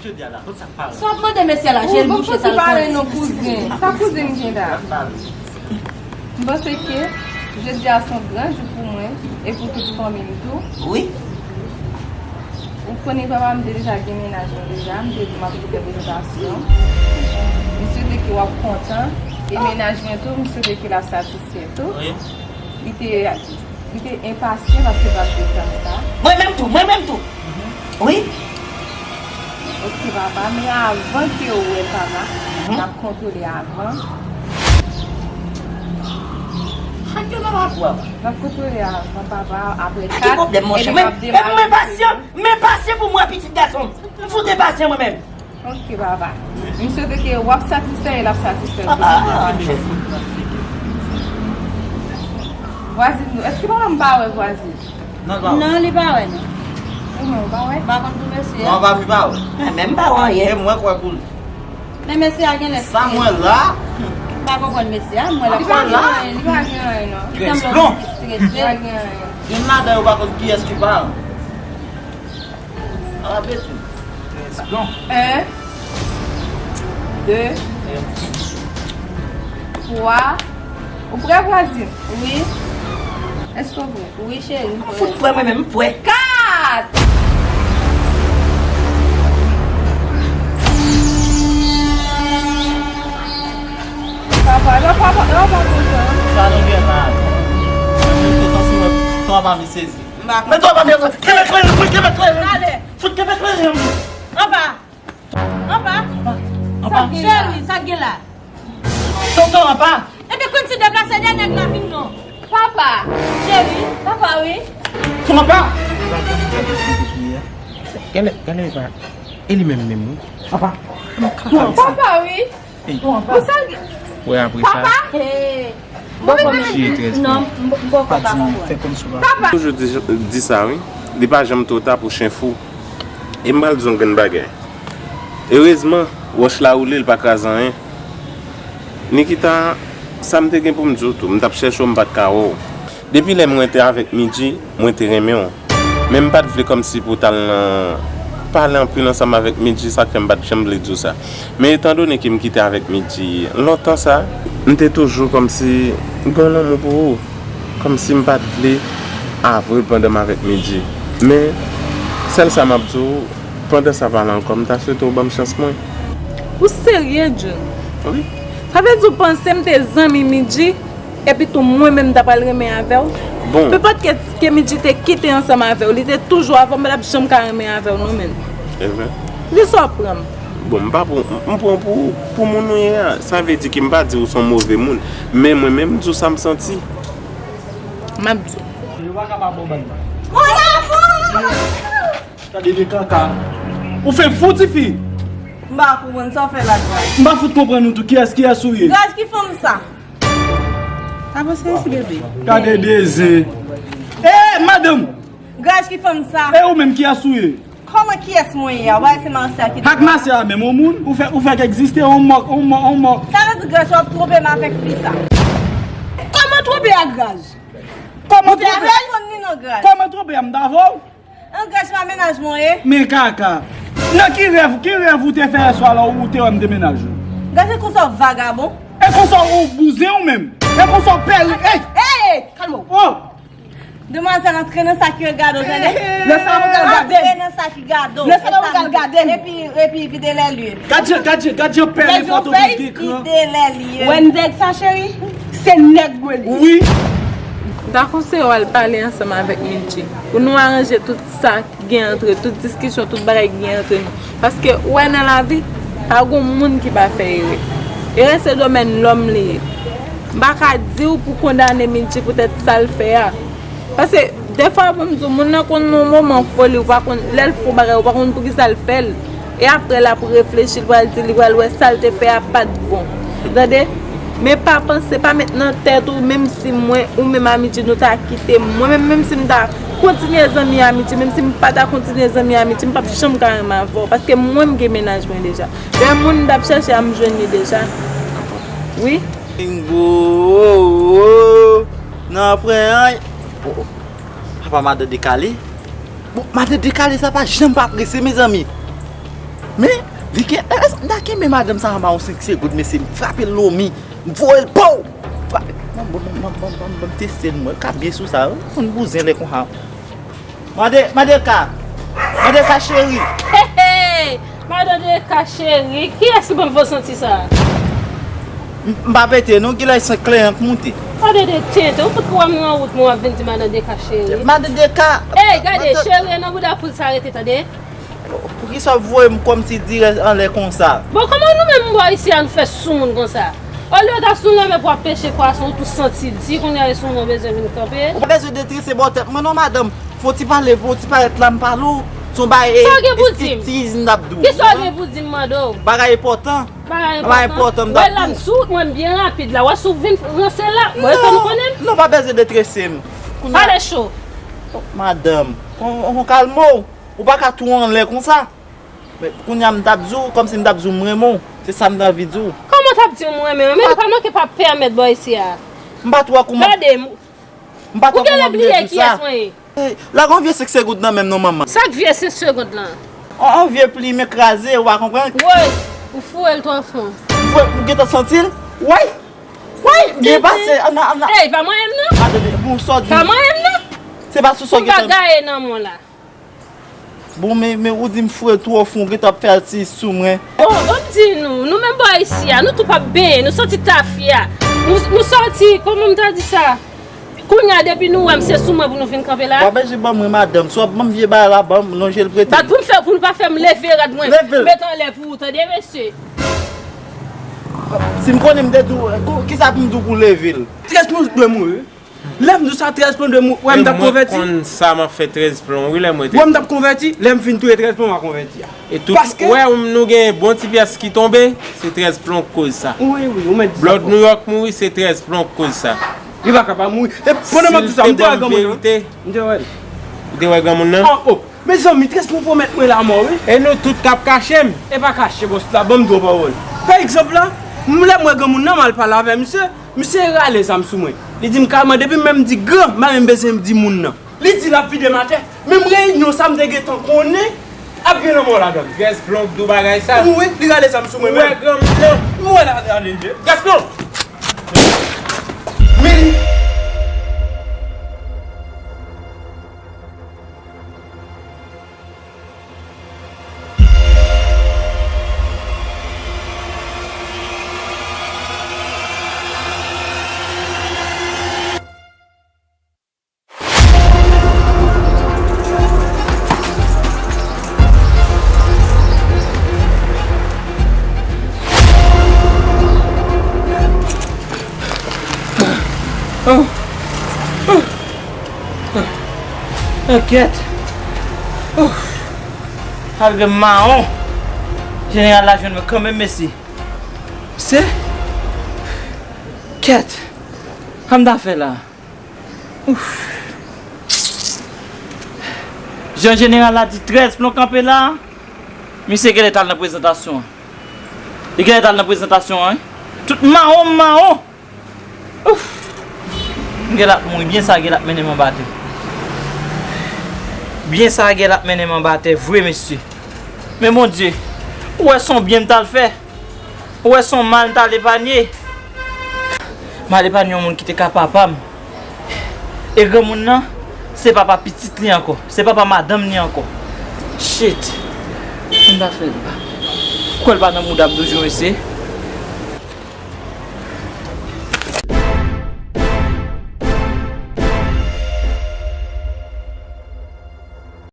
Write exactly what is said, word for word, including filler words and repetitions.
Jodi a la, tout sa k parèt. Sa w ap mande mesye a la, je l bouche, sa l pale non, kouzen. Sa kouzen m gen la? M panse ke jodi a se yon gran jou pou mwen e pou tout fanmi m tou. Wi. Ou konnen papa m te deja gen mennaj mwen deja, m te di m ap vin fè prezantasyon. M swete ke w ap kontan e mennaj mwen tou, m swete ke l ap satisfè tou. Wi. Li te Li te enpasyan paske l pa t vle tann sa. Mwen menm tou, mwen menm tou. Wi. Ok, papa, men avan ke w wè papa, n ap kontwole avan. N ap kontwole avan, papa, apre kat, epi n ap demare. Mwen enpasyan, mwen enpasyan pou m wè pitit gason m. M fout enpasyan mwen menm. Ok, papa. M swete ke w ap satisfè e l ap satisfè tou. Vwazin, èske papa m pa wè vwazin? Non, li pa wè. Non, li pa wè, non. Ou menm, ou pa wè? M pa konn pou mesye a. Non, papa m, li pa wè. Men m pa wè anyen. E mwen k wè pou li. Men mesye a genlè strese. Sa m wè la. M pa konprann mesye a, m wè l ap pale. Li pa gen anyen, li pa gen anyen, non. Li sanble yon ti strese. Li pa gen anyen. Youn ladan yo pa konn kiyès ki paran. Ala betiz. Yon, de, twa. Ou prè, vwazin? Wi. Èske w prè? Wi, cheri, m prè. Fout prè, mwen menm, m prè. Kat! Papa, lè papa, lè papa kontan. Sa nou gen la? Mwen menm tou, kòmsi mwen, papa m sezi. M pa konn. Men twa pa byen, kenbe kleren, fout kenbe kleren. Gade. Fout kenbe kleren. Anba. Anba. Anba. Cheri, sa k gen la? Tonton, anba. Ebyen, konn ti deplase dèyè nèg la vin non. Papa. Cheri. Papa, wi. Anba. Gade, gade, pa. E li menm menm, wi. Anba. Papa, wi. Ey. Pou sa. Wè apre sa. Papa. Hey. Bon, bon, non, m bon, papa, pa wè. Fè kòmsi w pa. Papa. Toujou di, di sa, wi. Li pa janm twò ta pou chen fou. E m pral di w yon grenn bagay. Erezman, wòch la woule, l pa kraze anyen. Nikita, sa m te gen pou m di w tou, m t ap chèche w, m pa t ka wè w. Depi lè mwen te avèk Midji, mwen te renmen w. Men m pa t vle kòmsi pou w t al nan pale anpil ansanm avèk Midji, sa k fè m pa t janm vle di w sa. Men etandone ke m kite avèk Midji lontan sa, m te toujou kòmsi gen yon lanmou pou ou. Kòmsi m pa t vle avwe l pandan m avèk Midji. Men, sèl sa m ap di w, pandan sa pale ankò, m ta swete w ban m chans mwen. Ou serye, Jun? Wi. Sa vle di w panse m te zanmi Midji? Epi tou, mwen menm, m ta pral renmen avè w? Bon. Pe pòt ke, ke Midji te kite ansanm avè w, li te toujou avè w, m pa t ap janm ka renmen avè w, non, menn. E vre? Kisa w pran m? Bon, m pa pran, m pran pou, pou moun ou ye a. Sa vle di ke m pa di w se yon move moun. Men mwen menm, m di w sa m santi. M ap di w. Yo pa ka pa bon bann. Mon amour! Gade de kaka. Ou fenk fou, tifi. M pa konprann sa w fè la, Graj. M pa fout konprann ou tou. Kiyès, kiyès ou ye? Graj, ki fanm sa? Avanse isi, bebe. Gade de zen. Eh, madanm! Graj, ki fanm sa? E ou menm, kiyès ou ye? Kòman kiyès mwen ye a? Ou pa wè se Masya ki te... Ak Masya menm, yon moun? Ou fè, ou fè k egziste, yon mòk, yon mòk, yon mòk. Sa vle di Graj, w ap twonpe m avèk fi sa? Kòman twonpe ak Graj? Kòman twonpe? Ou pa konn li non, Graj. Kòman twonpe a, m ta avè w? An, Graj, pa mennaj mwen ye. Men kaka. Nan ki rèv, ki rèv ou te fè yèswa la ou te wè m te mennaj ou? Graj, e konsa w vagabon. E konsa ou bouzen ou menm? E konsa w pèl? Ey! Ey! Kalme w. Oh! Demwazèl, antre nan sa ki regade w, tande? Lè sa mwen pral gade. Antre nan sa ki gade w. Lè sa mwen pral gade. Epi, epi vide lè lye. Gad jan, gad jan, gad jan pèl e fòtopis gen kran. Vide lè lye. Wè nèg sa, cheri? Se nèg mwen li. Wi. M ta konseye w al pale ansanm avèk Midji. Pou nou aranje tout sa ki gen antre, tout diskisyon, tout bagay ki gen antre nou. Paske ou wè nan lavi, pa gon moun ki pa fè erè. Erè se domèn lòm li ye. M pa ka di w pou kondane Midji poutèt sa l fè a. Paske, defwa, pou m di w, moun nan konn nan yon moman foli, ou pa konn, lè l fè yon bagay, ou pa konn poukisa l fè l. E apre, l ap reflechi, l pral di, li pral wè sa l te fè a pa t bon. Tande? Men pa panse, pa met nan tèt ou, menm si mwen, ou menm a Midji, nou ta kite m. Mwen menm, menm si m ta kontinye zanmi a Midji, menm si m pa ta kontinye zanmi a Midji, m p ap janm ka renmen avè w. Paske mwen, m gen mennaj mwen deja. Lè moun m t ap chèche a, m jwenn li deja. Wi. Bingo! Nan pran anyen. Oh, oh. Papa madan dekale. Bon, madan dekale sa pa janm pa prese, mezanmi. Men, li gen, èske m ta kenbe madanm sa anba yon senk segonn, mesye, m frape l lomi, m voye l, pow! Frape. Bon, bon, bon, bon, bon, bon, bon, m teste l, mwen, l ka byen sou sa, wi. Konn bouzen lè konsa. Mande, mande ka. Mande ka cheri. Hey, hey! Madan Deka cheri, kiyès ki ban m fo santi sa? M, m pa pete non, genlè se kleren k moute. Madan de tenten, ou fout kwè m nan wout mwen w ap vin di madan Deka cheri. Madan Deka. Ey, gade, madan cheri nan bouda poul sa rete, tande. Poukisa w voye m kòmsi dirèk anlè konsa? Bon, kòman nou menm bò isi a nou fè sou moun konsa? Olye w ta sou lanmè pou w ap peche pwason, ou tou santi l di, kounye a e sou mwen w bezwen vin kanpe. Ou pa bezwen detrese bò tèt mwen non, madanm. Fò ti pale, fò ti parèt la m pale w. Se yon bagay, sa w gen pou di m? Striptiz m t ap di w. Kisa w gen pou di m, mande w? Bagay enpòtan. Bagay enpòtan. Bagay enpòtan m t ap di w. Wè la m sou wout mwen byen rapid la. Wè si w vin ranse la, mwen fè m konnen. Non, pa bezwen detrese m. Pale cho. Madanm, on, on kalme w. Ou pa ka tou anlè konsa. Men kounye a m t ap di w, kòmsi m t ap di w m renmen w. Se sa m t anvi di w. Kòman w t ap di w m renmen w? Men nou pa manke pa pèmèt bò isi a. M pa t wè kouman. Gade m. M pa t wè kouman m te di w sa. Ou genlè bliye kiyès mwen ye. Ey, lage yon vye senk segonn nan men m non, manman. Sa k vye senk segonn lan? On, on vye plimen kraze, ou pa konprann? Woy, ou foure l twò fon. Ou foure, ou gentan santi l? Woy! Woy! Byen pase, ann a, ann a. Ey, pa manyen m non. Atande, bon, sa w di? Pa manyen m non. Se pa sou sa w gentan. M pa gaye nan men w la. Bon, men, men ou di m foure twò fon, ou gentan ap fè atis sou mwen. Bon, ban m di nou, nou menm bò isi a, nou tou p ap benyen, nou santi tafya. Nou, nou sòti, kòman m ta di sa? Kounye a, depi nou wè m, se sou mwen pou nou vin kanpe la. W ap eji ban mwen, madanm. Si w ap ban m vye bagay la, ban m, lonje l prete m. Bat pou m fè, pou nou pa fè m leve rad mwen. Leve l. Met anlè pou ou, tande, mesye. Si m konnen m te di w, kou-, kisa pou m di w pou w leve l? Kiyès nou dwe mouri? Lè m di w sa, trèz plon de mou-, wè m t ap konvèti. Mwen konn sa m ap fè trèz plon, wi, lè mwen te. Wè m t ap konvèti, lè m fin touye trèz plon, m a konvèti a. E tout, paske wè, nou gen bon ti pyès ki tonbe, se trèz plon k koz sa. Wi, wi, ou mèt di sa. Blood New York mouri, se trèz plon k koz sa. Li pa ka pa mouri. E pandan m ap di sa, m te wè granmoun nan. M te wè l. Ou te wè granmoun nan? An, o. Mezanmi, trèz plon pwomèt mwen lanmò, wi. E nou tout k ap kache m. E pa kache, bòs la, ban m di w pawòl. Pa egzanp la, m, lè m wè granmoun nan, m al pale avè misye. Misye rale zam sou mwen. Li di m kalman, depi m menm di gran, m pa menm bezwen di moun nan. Li di l ap vide m atè. Menm reyinyon sa m te gentan konnen ap gen lanmò ladan l. Trèz plon k di w bagay sa. Wi, li rale zam sou mwen menm. Ou wè granmoun nan? M wè l ale, ale, ale. Gaston! Men li. Oh. Oh. Oh, kèt. Oh. Malgre m mawon, jeneral la jwenn mwen kanmenm, mesye. Se? Kèt. Sa m ta fè la? Ouf. Jan jeneral la di trèz plon kanpe la, misye genlè t al nan prezantasyon an. Li genlè t al nan prezantasyon an, wi. Tout mawon m mawon. Ouf! M gen l ap mouri. Byen sa gen l ap mennen m anba tè. Byen sa gen l ap mennen m anba tè vre, mesye. Men Bondye, ou wè se yon byen m t al fè. Ou wè se yon mal m t al epanye. M al epanye yon moun ki te ka papa m. E granmoun nan, se papa pitit li ankò. Se papa madanm li ankò. Shit! Sa m ta fè la? Kwè l pa nan mouda m toujou, mesye.